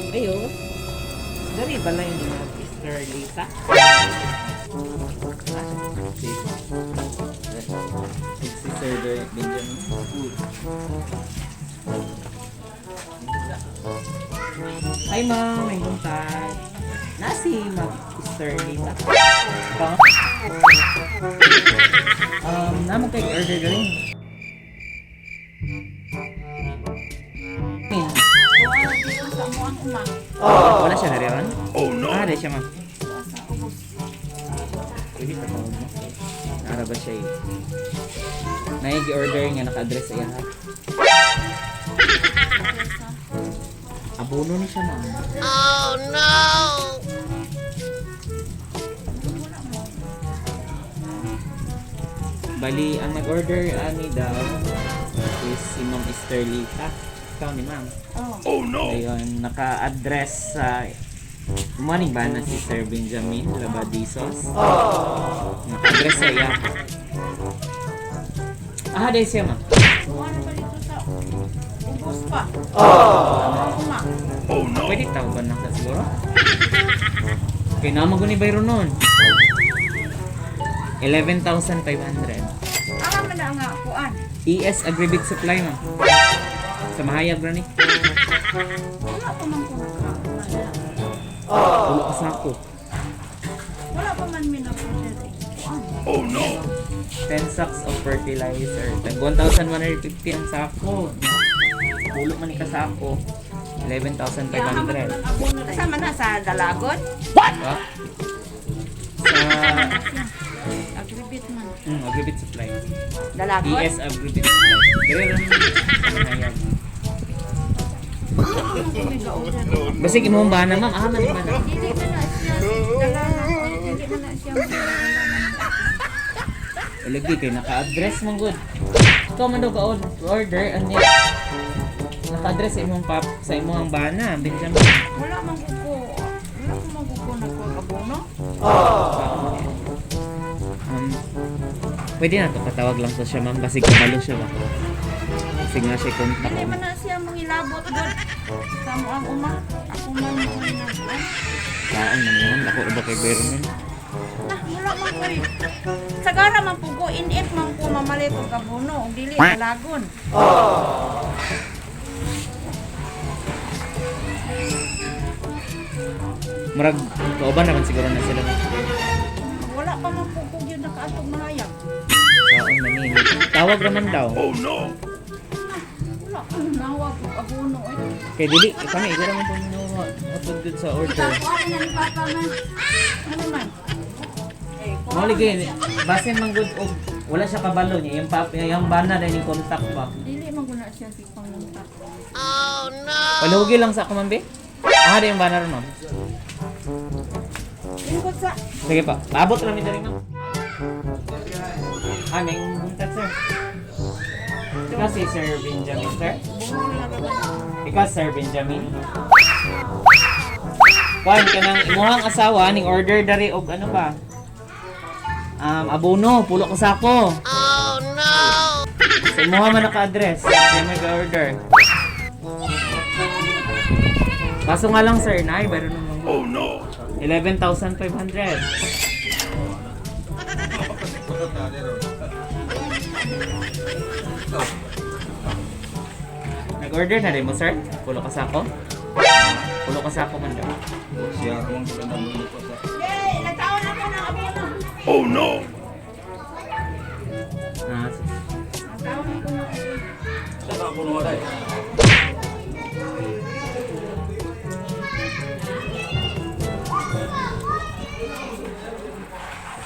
Ayo. Dari bala yung Mr. Lisa? Si si Sir Benjamin. Hi ma'am, may buntag. Nasi mag Mr. Lisa. Ikaw? Namo kay order galing. Sa mo ang uma. Wala siya na rin? Oh no! Ah, di siya ma'am. Pwede pa tawag mo. Naara ba siya eh? Naigi-order nga naka-address sa iya ha? Abono ni siya ma'am. Oh no! Bali, ang nag-order ani daw is si Ma'am Esther Lita. Ikaw ni ma'am. Oh no! Ayun, naka-address sa morning ba na si Sir Benjamin Labadisos? Naka-address sa iya. Ah, dahil siya ma'am. Kuha na ba dito sa ubos pa? Oh. Uma. Oh no! Pwede tawagan na sa siguro? Kaya naman ko ni Byron noon. 11,500. Ara man na nga kuan. ES Agribit Supply ma'am. Sa Mahayag ra ni. Wala pa man ko naka. Ulo ka sako. Wala pa man mi na order eh. Kuan. Oh no! 10 sacks of fertilizer. Tag 1,150 ang sako. Pulo man ni ka sako. 11,500. Kasama na sa Dalagon. What? Sa Agribit man. Agribit Supply. Dalagon. ES Agribit Supply. Dire ra ni sa Mahayag. Basig imong bana ma'am, ah man bana. Dili man na siya dalagon. Dili man na siya. Lagi kay naka-address man gud. Ikaw man daw ka order anya. Naka-address sa imong pap sa imong bana, Benjamin. Wala man ko ko. Wala ko man ko ko nagpag-abono. Um, pwede na to patawag lang to siya ma'am basig kabalo siya ba. Basig na siya contact. Dili man na siya mangilabot gud. Sa mo ang uma. Ako man mo na. Saan man yun? Ako ba kay Berman? Nah, wala man ko. Eh. Sagara man po ko, in-if man ko mamalit og abono ug dili dalagon. Murag kauban naman siguro na sila. Wala pa man po ko gyud nakaatog mahayag. Saan man yun? Tawag raman daw. Oh no! Wala ko nawag og abono eh. Kay dili kami ikaw raman po atod gud sa order. Kuha na ni Papa man. Ano man? Eh, kuha Mao lagi basin man gud og wala siya kabalo niya yung pap yung bana dahil yung contact pa. Dili man guna siya si pangunta. Oh no! Palugi lang sa ako ma'am be. Ah, di yung bana ron ma'am. Lingkod sa Sige pa. Paabot lang mi diri ma'am. Ah, may buntag sir. Ikaw si Sir Benjamin, sir? buhol na ba? Ikaw, Sir Benjamin? Kuan ka ng imuhang asawa ning order dari og ano ba? Abono, pulo ka sako. Oh no! Sa imuha man naka-address. Kaya may order. Kaso nga lang sir, nay, bayro naman. Oh no! 11,500. Nag-order na rin mo, sir? Pulo ka sako? Pulo ka sako man daw. Siya ramang ko na mo ko sa. Yay, nagtaon ako ng abono. Oh no! Ah, Nagtaon ako ng abono. Sa ka kuno dai.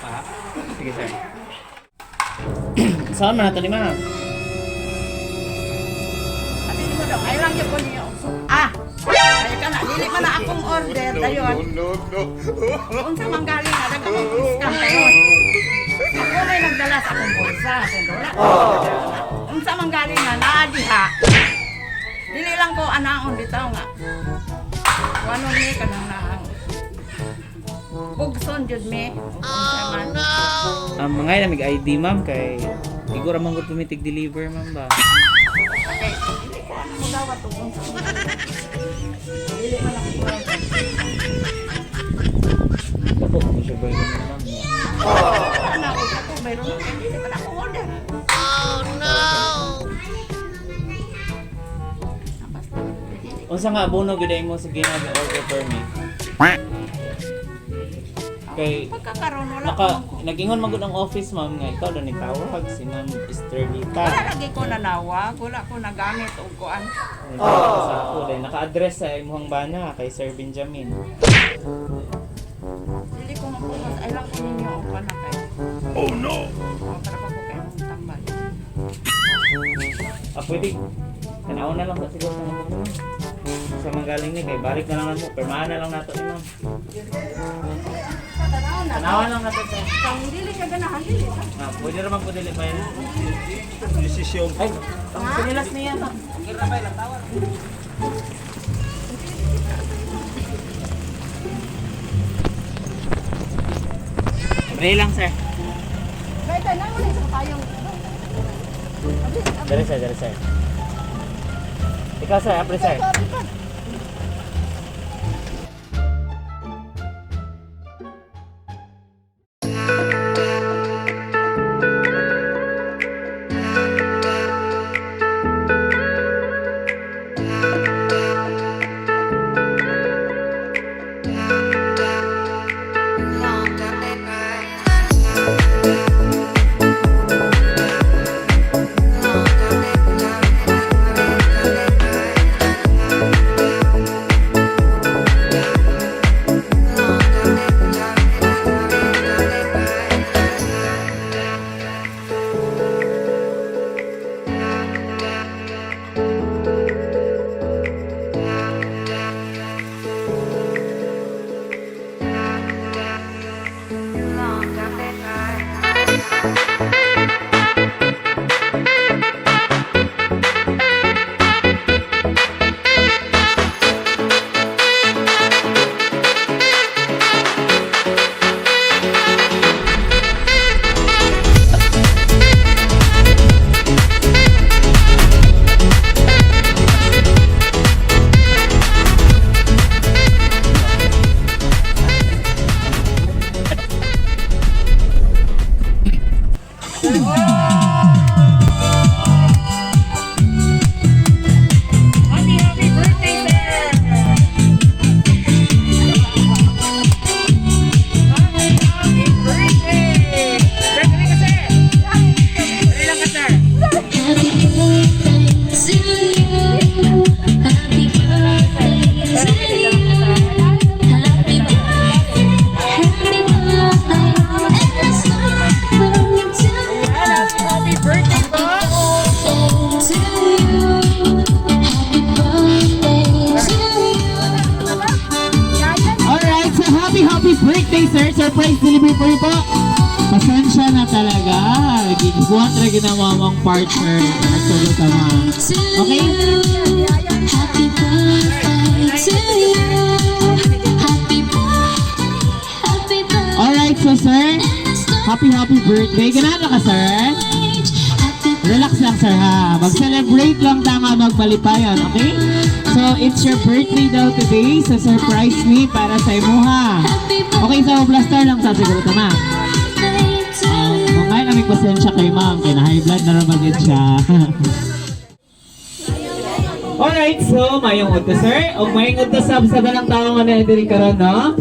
pa. Sige, sir. Saan man nato ni ma'am? Ate ni mo daw, ay lang gyud ko niya. Ah. Ay ka na, dili man na akong order dayon. No no! Unsa man galing na daghang mong discount dayon. Ako may nagdala sa akong bulsa, pero wala. Unsa man galing na naa diha. Dili lang ko anaon bitaw nga. Kuano ni kanang naang. Bugson jud mi. Oh No! Ang mga na mig ID, ma'am, kay igura man gud pumitig deliver, ma'am ba. Okay, dili ko ano mo dawat og unsa. Dili man ako kuwan. Dako mo siya ba yun, ma'am? Wala na ako ako mayroon na kay dili man ako order. Oh no! Basta dili. Unsa nga abono gyud ay mo sa ginag order permit? Kay Pagkakaroon wala naka ko. nagingon man gud ang office, ma'am, nga ikaw daw nitawag si Ma'am Estrelita. Wala lagi ko nanawag, wala ko nagamit og kuan. Oh. Sa ako dahil naka-address sa imong bana kay Sir Benjamin. Dili ko mapukas ay lang ko ninyo og kuan na kay. Oh no! O, para pa ko kay mong tambal. Ah, pwede. Tanaw na lang sa siguro sa mga ma'am. Sa manggaling ni kay balik na lang mo. Permahan na lang nato ni ma'am. Tanaw na. Tanawan lang nato sa. Kung dili ka ganahan dili ka. Ah, pwede ra man po dili pa yan. Desisyon. Ay, ang sinilas niya, ma'am. Dali lang, sir. Kay tanaw na sa payong. Dali, sir, dali, sir. Ikaw, sir, apre, sir. Happy, happy birthday, sir! Happy, happy birthday! Sir, dali ka, sir! Dali lang ka, sir! Happy birthday to you. Happy birthday to you. Happy birthday, happy birthday, and it's not to Happy, happy birthday, boss! to you. Happy birthday to you. Alright, so happy, happy birthday, sir! Surprise delivery for you po! Pasensya na talaga. Giguha talaga ng mamang partner. Nagsugot sama. To Okay? you. Happy birthday to you. Happy birthday, happy birthday. Alright, so sir, happy, happy birthday. Ganahan na ka, sir? Happy Relax lang, sir, ha? Mag-celebrate lang tama magmalipayan, okay? So, it's your birthday daw today. So, surprise me para sa imuha. Okay, so, blaster lang sa siguro tama. birthday to Kung kaya namin pasensya kay ma'am, kay na high blood na naman yun siya. Alright, so mayong udto, sir. O mayong udto sab sa dalang tao nga na diri karon, no?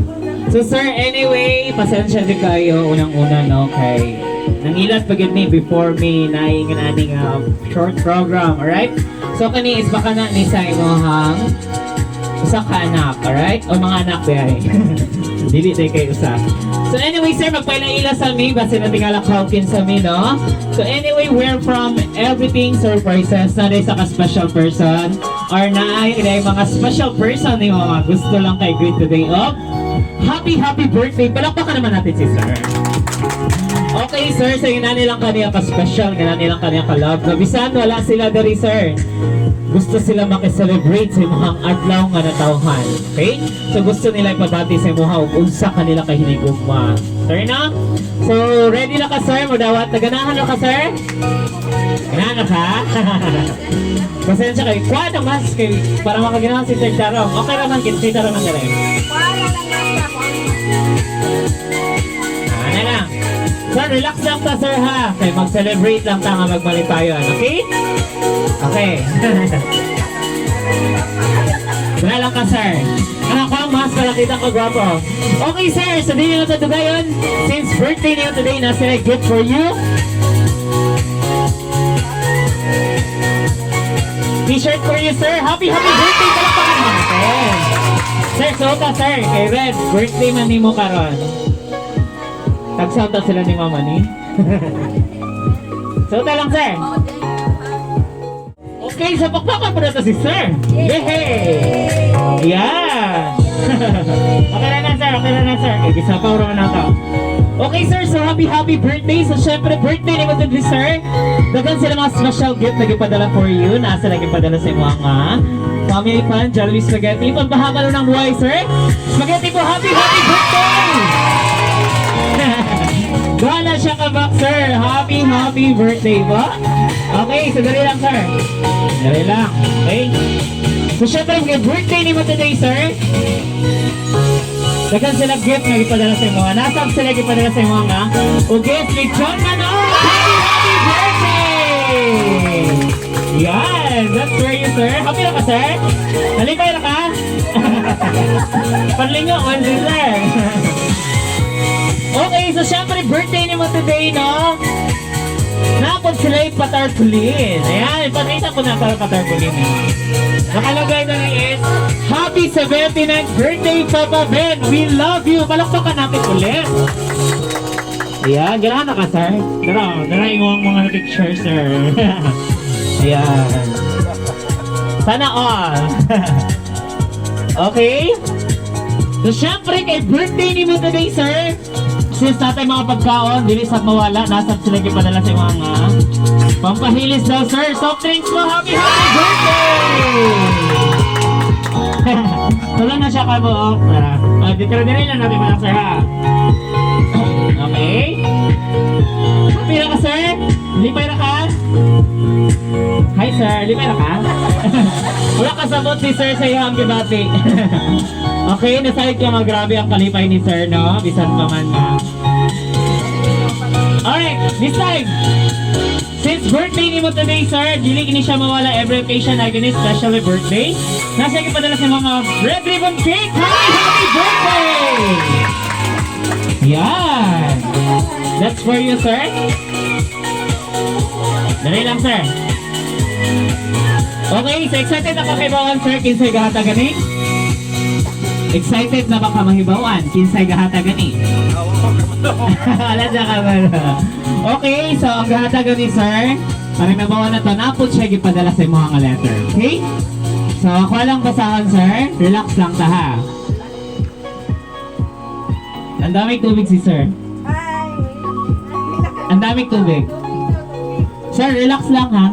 So sir, anyway, pasensya di kayo unang-una, no, kay nangilat pa gyud mi before me naingon ani nga short program, alright? So kani is baka na ni sa imong usa ka anak, alright? O mga anak biyahe. Dili day kay usa. So anyway, sir, magpaila-ila sa mi basta na tingala Hawkins sa mi, no? So anyway, we're from Everything Surprises na day sa ka special person or naay day mga special person ni mama gusto lang kay greet today of happy happy birthday. Palakpakan naman natin si sir. Okay. Okay, sir, sa so, nilang kaniya ka-special, nga nilang kaniya ka-love. No, bisan wala sila diri, sir. Gusto sila makiselebrate sa imong adlaw nga natawhan. Okay? So gusto nila ipabati sa imuha ug unsa kanila kay hinigugma. Sir na? So ready na ka, sir? Modawat na ganahan na ka, sir? Ganahan na ka? Pasensya kay kuha na mas kay para makaganahan si Sir Tarong. Okay raman kit si Tarong man diri. Ano lang. Sir, relax lang ta, sir, ha? Kay mag-celebrate lang ta nga magmalipayon, okay? Okay. Wala lang ka, sir. Anak ko, mas malakita ko, gwapo. Okay, sir. So, di nyo na ito dugayon. Since birthday niyo today, nasa na gift for you. T-shirt for you, sir. Happy, happy birthday palakpakan natin. Sir, suota, sir. Kay Red, birthday man nimo karon. Tagsound sila ni Mama ni. Suota lang, sir. Okay, sa pakpakan po na to si sir. Yay! Yeah! Okay na na, sir. Okay na na, sir. Okay, bisa pa rin na to. Okay, sir. So, happy, happy birthday. So, syempre, birthday ni mo today, sir. Daghan sila mga special gift na gipadala for you. Nasa na gipadala sa imo nga family pan, Jollibee Spaghetti. Pagbahaba ng buhay, sir. Spaghetti po, happy, happy birthday! Wala siya ka sir. Happy, happy birthday po. Okay, so dali lang, sir. Dali lang. Okay? So, syempre, may birthday ni mo today, sir. Daghan sila gift nga gipadala sa imo. Nasab sila gipadala sa imo nga. O guest lechon manok. Happy, happy birthday! Yan! That's for you, sir. Happy na ka, sir? Nalipay na ka? Panlingo on si sir. Okay, so syempre birthday ni mo today, no? Napod sila yung patarpulin. Ayan, ipakita ko na para patarpulin. Eh. Nakalagay na is, Happy 79th birthday, Papa Ben! We love you! Palakpakan natin ulit. Ayan, ganahan na ka, sir. Dara, dara yung mga picture, sir. Ayan. Sana all. Okay? So, syempre, kay birthday ni mo today, sir. Since natay mga pagkaon, dili sa mawala, nasa sila gipadala sa mga pampahilis daw, sir. Soft drinks mo, happy, happy birthday! Wala na siya kabuok. Tara. Oh, dito dili lang natin mga sir, ha? Okay? Happy na ka, sir? Lipay na ka? Hi, sir. Lipay na ka? Wala ka sabot si sir sa iyang gibati. Okay, nasayod ka mga grabe ang kalipay ni sir, no? Bisan pa man na. Alright, this time. Since birthday ni mo today, sir, dili kini siya mawala every occasion na gini, especially birthday. Nasa ipadala sa mga red ribbon cake. Happy, happy birthday! Yan! That's for you, sir. Dali lang, sir. Okay, so excited na ka kay Bawan, sir. Kinsay gahata gani? Excited na ba ka mahibawan? Kinsay gahata gani? Wala siya ka ba? Okay, so ang gahata gani, sir. Para mabawan na to, napod siya gipadala sa imong nga letter. Okay? So, ako lang basahan, sir. Relax lang ta, ha? Ang daming tubig si sir. Ang daming tubig. Sir, relax lang ha.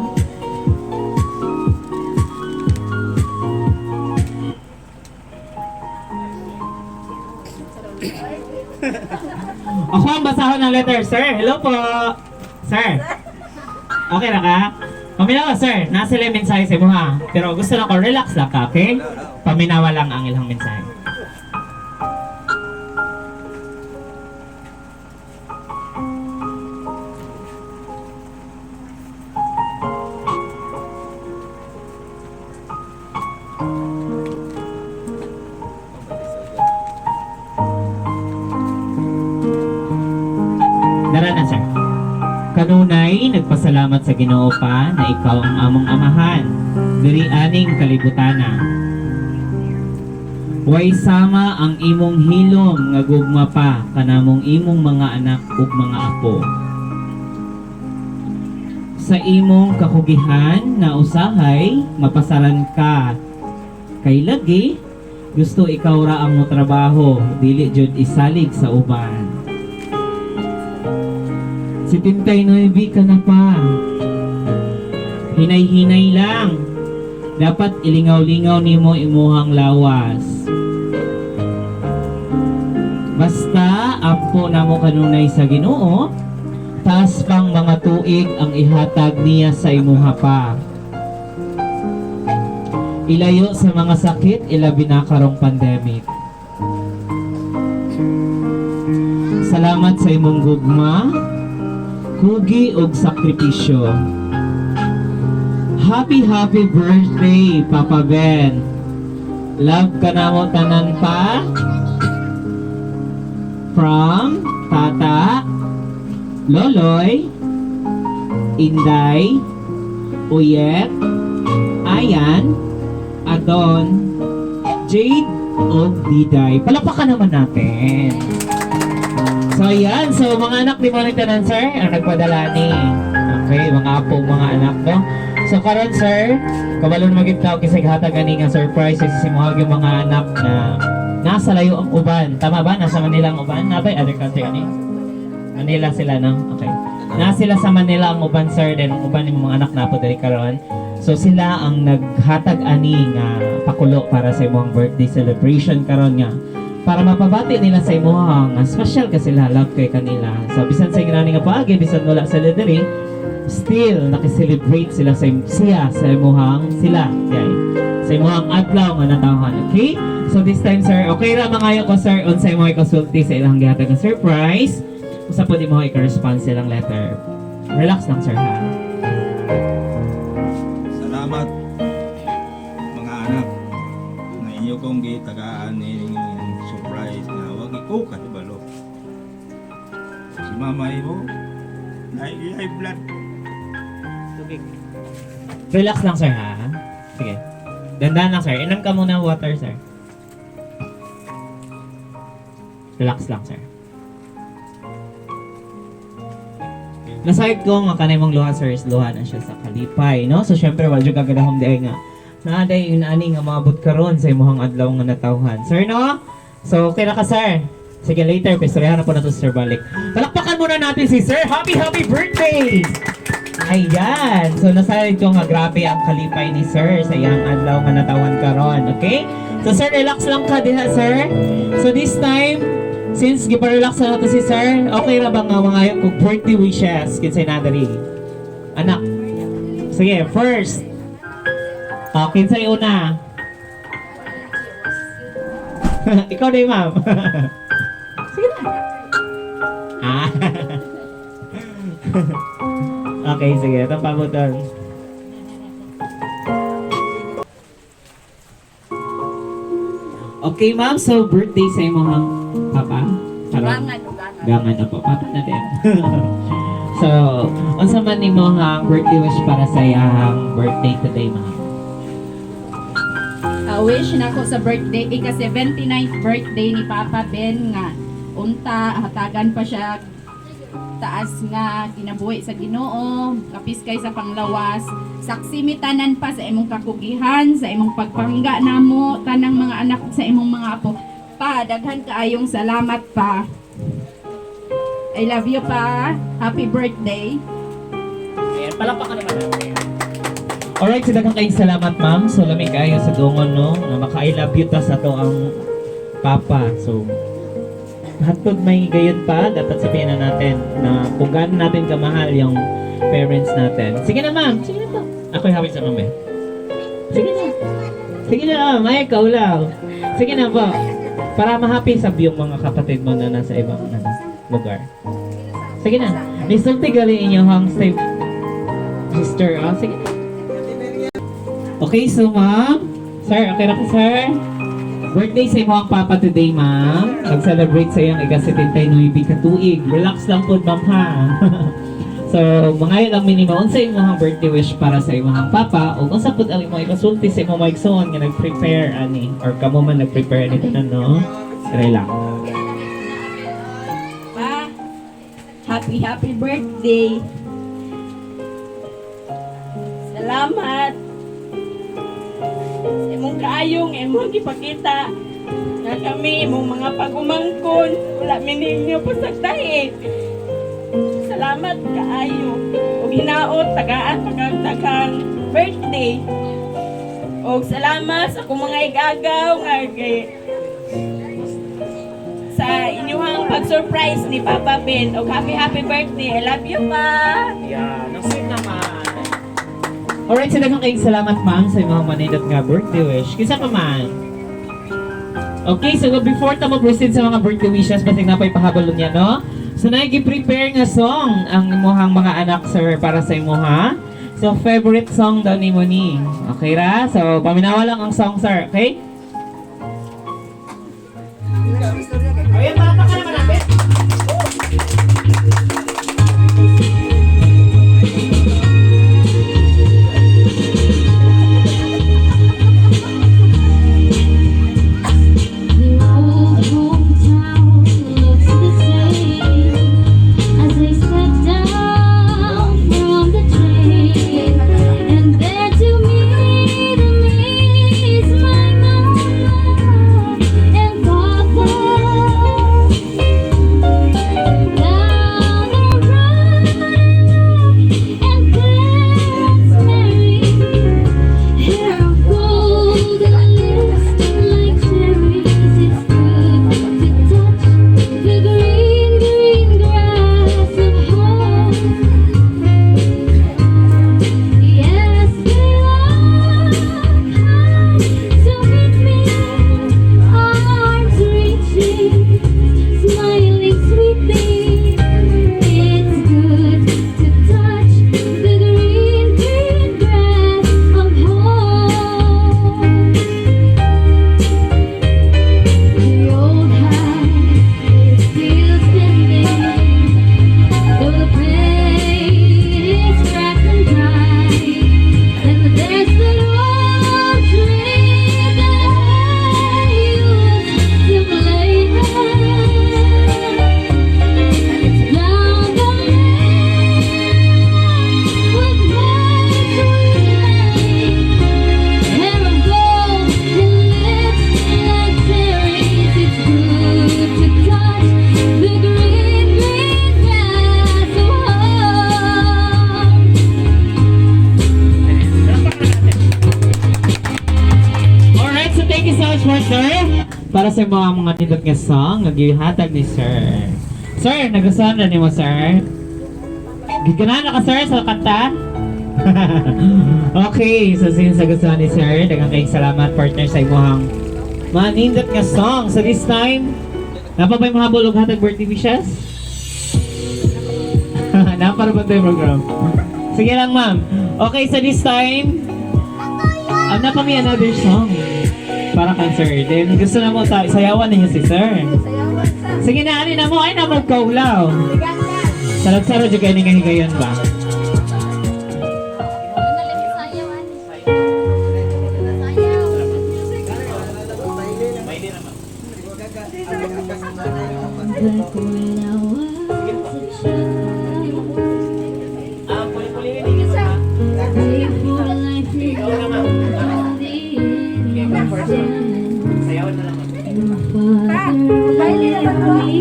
Ako ang basahon ng letter, sir. Hello po. Sir. Okay na ka? Paminawa, sir. Nasa sila yung mensahe sa imo ha. Pero gusto lang ko, relax lang ka, okay? Paminawa lang ang ilang mensahe. Dara na, sir. Kanunay, nagpasalamat sa Ginoo pa na ikaw ang among amahan, diri aning kalibutana. Way sama ang imong hilom nga gugma pa kanamong imong mga anak ug mga apo. Sa imong kakugihan na usahay, mapasaran ka. Kay lagi, gusto ikaw ra ang motrabaho, dili jud isalig sa uban. 79 ka na pa. Hinay-hinay lang. Dapat ilingaw-lingaw nimo imuhang lawas. Basta ampo namo kanunay sa Ginoo, taas pang mga tuig ang ihatag niya sa imuha pa. Ilayo sa mga sakit, ilabi na karong pandemic. Salamat sa imong gugma, kugi og sakripisyo. Happy, happy birthday, Papa Ben. Love ka namo tanan pa. From Tata, Loloy, Inday, Uyet, Ayan, Adon, Jade, og Diday. Palakpakan naman natin. So ayan, so mga anak ni Monica tanan, sir, ang nagpadala ni. Okay, mga apo, mga anak, no? So karon, sir, kabalo na magid tao kisag hatag ani nga surprise sa simuhag yung mga anak na nasa layo ang uban. Tama ba? Nasa Manila ang uban? Nabay other country ani? Manila sila, no? Okay. Na sila sa Manila ang uban, sir, then ang uban yung mga anak na po diri karon. So sila ang naghatag ani nga pakulo para sa imong birthday celebration karon nga para mapabati nila sa imuha nga special ka sila, love kay kanila. So bisan sa ingani nga paagi, bisan wala sila diri, still naki-celebrate sila sa siya sa imuhang sila diay. Sa imuhang adlaw nga natawhan, okay? So this time, sir, okay ra mangayo ko, sir, unsay mo ikasulti sa ilang gihatag nga surprise? Usa pud imo ika-response silang letter. Relax lang, sir, ha. Salamat, mga anak, na inyo kong gitagaan ni surprise na wag ko kahibalo. Si mama imo na high blood. Tubig. Relax lang, sir, ha. Sige. Dandan lang, sir. Inom ka muna ng water, sir. Relax lang, sir. Nasayod ko nga kanay mong luha, sir, is luha na siya sa kalipay, no? So, syempre, wala yung kagadahom di nga. Naaday yun ani nga maabot karon sa imuhang adlaw nga natawhan. Sir, no? So, okay na ka, sir. Sige, later, pistoryahan na po na to, sir, balik. Palakpakan muna natin si sir. Happy, happy birthday! Ayan! So, nasayod ko nga grabe ang kalipay ni sir sa iyang adlaw nga natawan karon. Okay? So, sir, relax lang ka diha, sir. So, this time, since gipa-relax na nato si sir, okay ra ba nga mga kung birthday wishes kinsay nadali? Anak. Sige, first. Oh, kinsay una? Ikaw na, ma'am. Sige na. Ah. Okay, sige. Itong pabuton. Okay, ma'am. So, birthday sa imong papa? Karon? Gangan, gangan. Gangan na po. Papa na din. So, unsa man nimo ang birthday wish para sa iyang birthday today, ma'am? Wish na ko sa birthday, ika 79th birthday ni Papa Ben nga unta hatagan pa siya taas nga kinabuhi sa Ginoo, kapis kay sa panglawas, saksi mi tanan pa sa imong kakugihan, sa imong pagpangga namo, tanang mga anak sa imong mga apo. Pa, daghan kaayong salamat pa. I love you pa. Happy birthday. Ayan, palakpakan naman natin. Alright, so daghang kayong salamat, ma'am. So, lamig kayo sa dungon, no? Na maka-I love you ta sa to ang papa. So, hatod may gayon pa, dapat sabihin na natin na kung gaano natin kamahal yung parents natin. Sige na, ma'am. Sige na po. Ako'y happy sa ma'am eh. Sige na. Sige na, ma'am. Ay, ikaw lang. Sige na po. Para ma-happy sab yung mga kapatid mo na nasa ibang ano, lugar. Sige na. Nisulti gali inyong hang stay sister. Oh, sige na. Okay, so ma'am. Sir, okay na ka, sir? Birthday sa imo ang papa today, ma'am. Mag-celebrate sa iyang ika-79 katuig. Relax lang po, ma'am, ha? So, mga lang minimo, unsa imong birthday wish para sa imong papa o unsa pud ang imong ikasulti sa imong mga igsoon nga nag-prepare ani or kamo man nag-prepare ani tanan, no? Relax. Pa, happy happy birthday. Salamat. Sa imong kaayong imong gipakita nga kami imong mga pagumangkon wala mi ninyo pasagdahi. Salamat kaayo. Ug hinaot tagaan pa kag daghang birthday. Og salamat sa akong mga igagaw nga sa inyong pag-surprise ni Papa Ben. Og happy happy birthday. I love you, Pa. Yeah, ang sweet naman. Alright, so daghang kayong salamat, ma'am, sa imong manindot nga birthday wish. Kinsa pa man? Okay, so before ta mo-proceed sa mga birthday wishes, basig na pa'y pahabol niya, no? So, nag-prepare nga song ang imuhang mga anak, sir, para sa imuha. So, favorite song daw ni Moni. Okay ra? So, paminawa lang ang song, sir. Okay? Ayan, palakpakan naman natin. The old hometown looks the same as I step down from the train, and there to meet me is my mama and papa. Down the road I look, and there's Mary. Hair of gold and lips like cherries. It's good to touch the green, green grass of home. Yes, they all come to meet me, arms reaching, smiling sweetly. It's good to touch the green, green grass of home. The old house is still standing, though the paint is cracked and dry. And there's that old tree that I used to play by. Down the lane with my sweet Mary, hair of gold and lips like cherries. It's good to touch the green, green grass of home. Palakpakan natin. Alright, so thank you so much for sir. Para sa mga nindot nga song nga gihatag ni sir. Sir, nagustuhan na nimo, sir? Giganahan na ka, sir, sa kanta? Okay, so since nagustuhan ni sir, daghang kayong salamat, partner, sa imuhang manindot nga song. So this time, naa pa ba'y mahabol og hatag birthday wishes? Naa pa ba tayo program? Sige lang, ma'am. Okay, so this time, naa pa may another song para kay sir. Then gusto na mo sayawan ninyo si sir. Sige na, ani na mo ay na magkaulaw. Sarap-sarap jud kay ni nga higayon ba? Back when I was a child, before life all the innocence, Sayawan na lang. My father led me high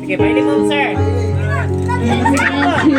Sige, paili mo, sir. And said to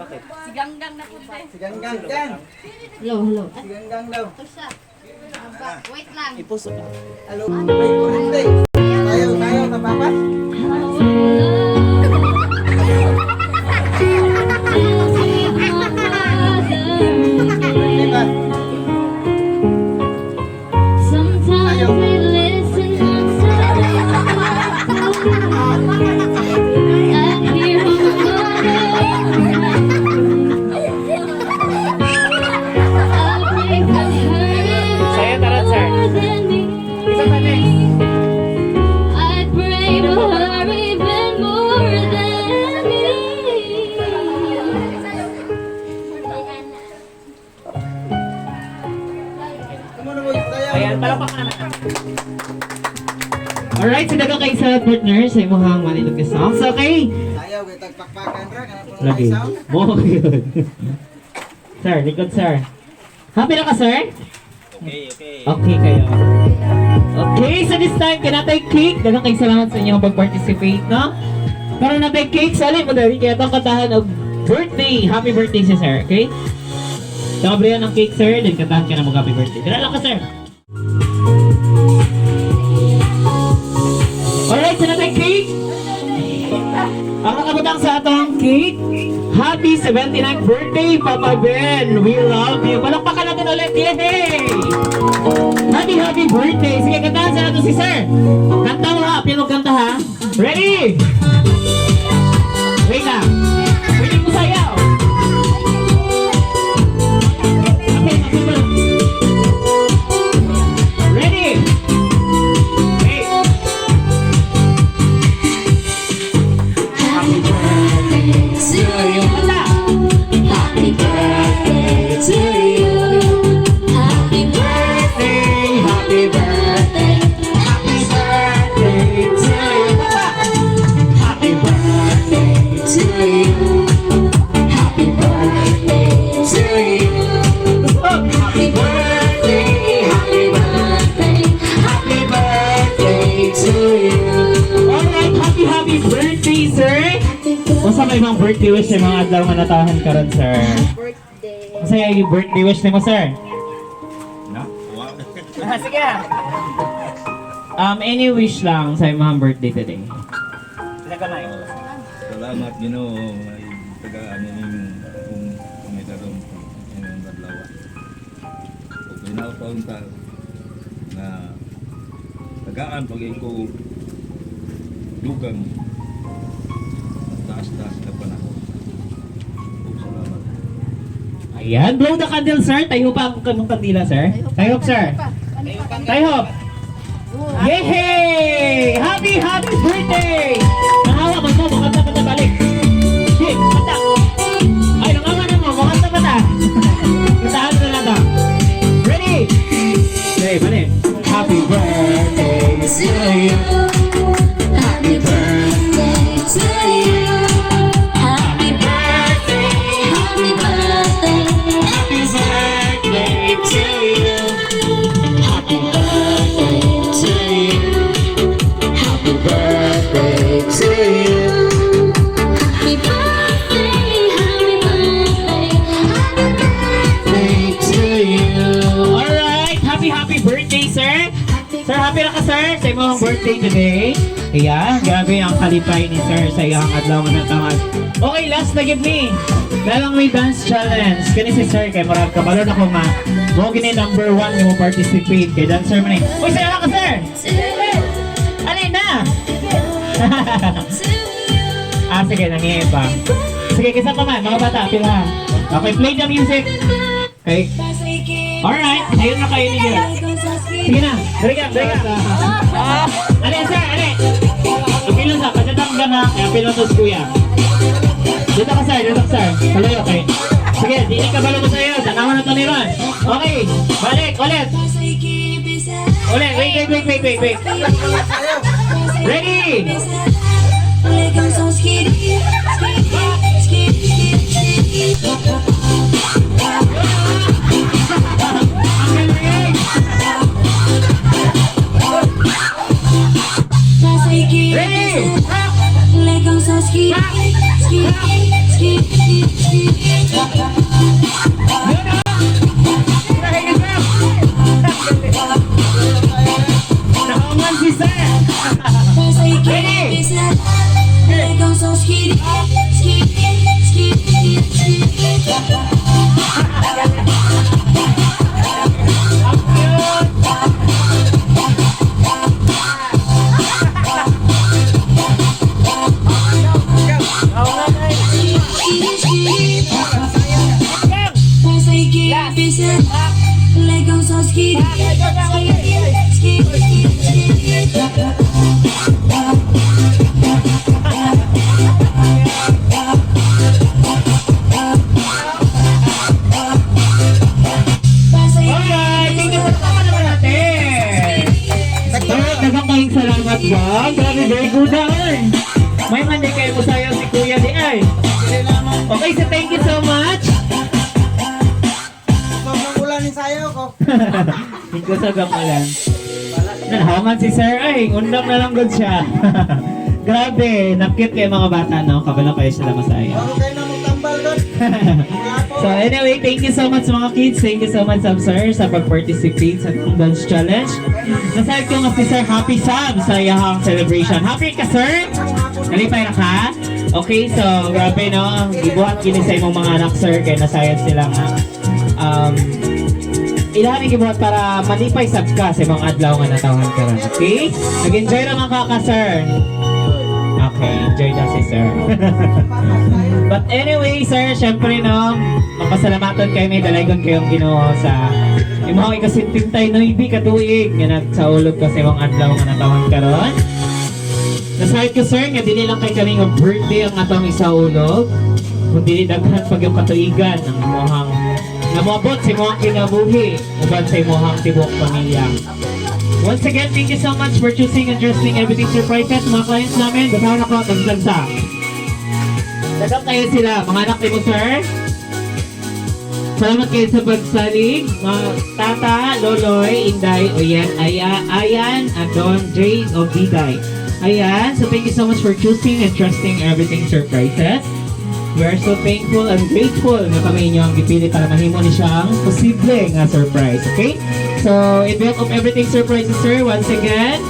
Bakit? Si Ganggang na punta. Si Ganggang kan. Hello, hello. Si Ganggang daw. Wait lang. Ipusok. Hello. May kurente. Tayo, tayo, tapapa. How I love to see my father Di ba? again. Sometimes we listen outside. I hear my mother. I pray for her Saya taran, sir. more than me. Isa pa next. I pray for her even more than me. Kamu na mo, tayo. Ayan, palakpakan naman. Alright, so daghang kay sa partner sa imong manilog nga songs. Okay. Tayo, kay tagpakpakan ra. Kanang puno Lagi. may sound. Mo yun. Sir, likod sir. Happy na ka, sir? Okay, okay. Okay kayo. Okay, so this time, kanatay cake. Daghang kay salamat sa inyong pag-participate, no? Pero natay cake, sali mo dali. Kaya itong kantahan og birthday. Happy birthday si sir, okay? So, abrihan ng cake, sir. Then kantahan ka na mag happy birthday. Dala lang ka, sir. Alright, so natay cake. Ang nakabutang sa atong cake, Happy 79th birthday, Papa Ben! We love you! Palakpakan natin ulit! Yay! Happy, happy birthday! Sige, kantahan sa nato si Sir! Kanta mo ha! Pinog kanta ha! Ready? Wait lang! Pwede mo sayaw! Okay, okay mo. Ready? Wait! Happy birthday to you. Kanta! Happy birthday to you. Happy birthday, happy birthday, happy birthday to you. Happy birthday to you. Happy birthday to you. Happy birthday, happy birthday, happy birthday to you. Alright, happy happy birthday, sir! Unsa may mga birthday wish sa mga adlaw nga natahan karon, sir? Birthday. Unsa yung birthday wish nimo, sir? Na? Wa. Sige. Any wish lang sa imong birthday today? Sila kamay. Salamat Ginoo ay tagaan ning kung pamitaron inyong adlaw. Ug ginaw ta na tagaan pag ko dugang taas-taas na panahon. Ug salamat. Ayan, blow the candle, sir. Tayo pa ang kanong kandila, sir. Tayo, sir. Tayo. Yay! Happy, happy birthday! Nangawa man mo, makanta pa ta balik. Sige, kanta. Ay, nangawa na mo, makanta pa ta. Kantahan na lang ta. Ready? Okay, balik. Happy birthday to you. Happy birthday to you. Happy birthday, happy birthday, Happy birthday to you. Happy birthday to you. Happy birthday to you. Happy birthday, happy birthday, happy birthday to you. Alright, happy happy birthday, sir. Sir, happy na ka, sir, sa imong birthday today. Ayan, grabe ang kalipay ni sir sa iyang adlaw nga natangan. Okay, last na gid ni. Lalang may dance challenge. Kani si sir kay murag kabalo na ko nga. Mo gini number 1 nga mo participate kay dancer man eh. Uy, sayo na ka, sir. Alin na? Ah, sige, nangiiba. Sige, kisa pa man, mga bata, pila. Okay, play the music. Okay. Alright, ayun na kayo ninyo. Sige na, dali ka, dali ka. Ali, sir, ali. Apilo sa, patatang ka na, apilo sa kuya. Dito ka, sir, dito ka, sir. Tuloy, okay. Sige, dili ka balo mo sa'yo. Tanawan na to ni Ron. Okay, balik, ulit. Ulit, wait, wait, wait, wait, wait, wait. Ready? Ang galing! Ready? Skip. Yun ah! Grabe ka, sir! Nakangan si sir! Ready? Skip, skip, skip, skip. Ang cute! Skip, skip, skip, skip. Alright! Thank you for naman naman natin! Alright, daghang kayong salamat ba? Grabe, very good na ay! May man di kayo musayaw si Kuya di ay! Okay, so thank you so much! Sobrang ulan yung sayaw ko. Hindi ko sa gamulan. Nalaman si Sir ay, undang na lang good siya. Grabe, nakit kayo mga bata, no? Kabalo kayo sila masaya. Bago kayo na magtambal doon. So anyway, thank you so much mga kids. Thank you so much, Sab Sir, sa pag-participate sa atong dance challenge. Nasayad ko nga si Sir Happy Sab sa iyahang celebration. Happy ka, sir? Nalipay na ka? Okay, so grabe no. Gibuhat kini sa imong mga anak, sir, kay nasayad sila nga. Ilahan ni gibuhat para malipay sab ka sa imong adlaw nga natawhan karon. Okay? Nag-enjoy naman ka sir. Okay, enjoy na si sir. But anyway, sir, syempre no, mapasalamaton kay may dalaygon kayong Ginoo sa imong ikasintintay noibi ka tuig nga nagsaulog ka sa imong adlaw nga natawhan karon. Nasayod ko sir nga dili lang kay kami nga birthday ang atong isaulog, kundi daghan pag yung katuigan ang imong nga moabot sa imong kinabuhi uban sa imong tibuok pamilya. Once again, thank you so much for choosing and trusting Everything Surprises. Mga clients namin, basahon ako, tagtagsa. Dagang kayo sila, mga anak ni mo, sir. Salamat kayo sa pagsalig. Mga tata, loloy, inday, oyan, aya, ayan, adon, Jade, o biday. Ayan, so thank you so much for choosing and trusting Everything Surprises. We are so thankful and grateful na kami inyo ang gipili para mahimo ni siyang posible nga surprise, okay? So, in behalf of Everything Surprises, sir, once again,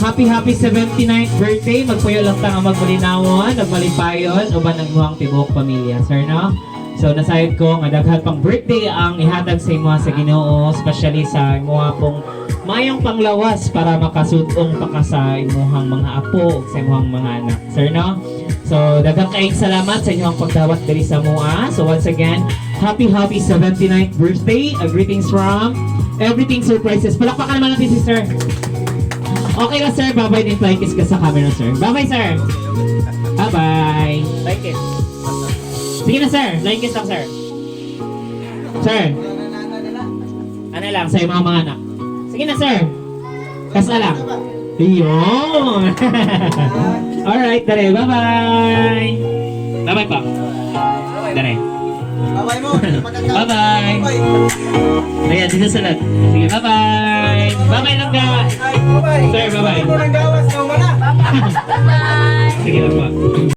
happy happy 79th birthday. Magpuyo lang ta nga magmalinawon, nagmalipayon, uban ang imuhang tibuok pamilya, sir, no? So, nasayod ko nga daghan pang birthday ang ihatag sa imo sa Ginoo, especially sa imuha pong mayong panglawas para makasudong pa ka sa imuhang mga apo ug sa imuhang mga anak, sir, no? So, daghang kaayong salamat sa inyong pagdawat diri sa mua. So, once again, happy happy 79th birthday. A greetings from Everything Surprises. Palakpakan naman natin si sir. Okay na sir, bye-bye din, flying kiss ka sa camera sir. Bye-bye sir. Bye-bye. Flying kiss. Sige na sir, flying kiss lang sir. Sir, ano lang sa imong mga anak. Sige na sir. Kasa lang. Yun. Alright, dere. Bye-bye. Bye-bye pa. Dere. Bye-bye mo. Bye-bye. Bye. Ayan, dito sa lahat. Sige, bye-bye. Bye-bye lang ka. Ay, bye-bye. Sir, bye-bye. Ano nang gawas? Ikaw na. Sige lang po.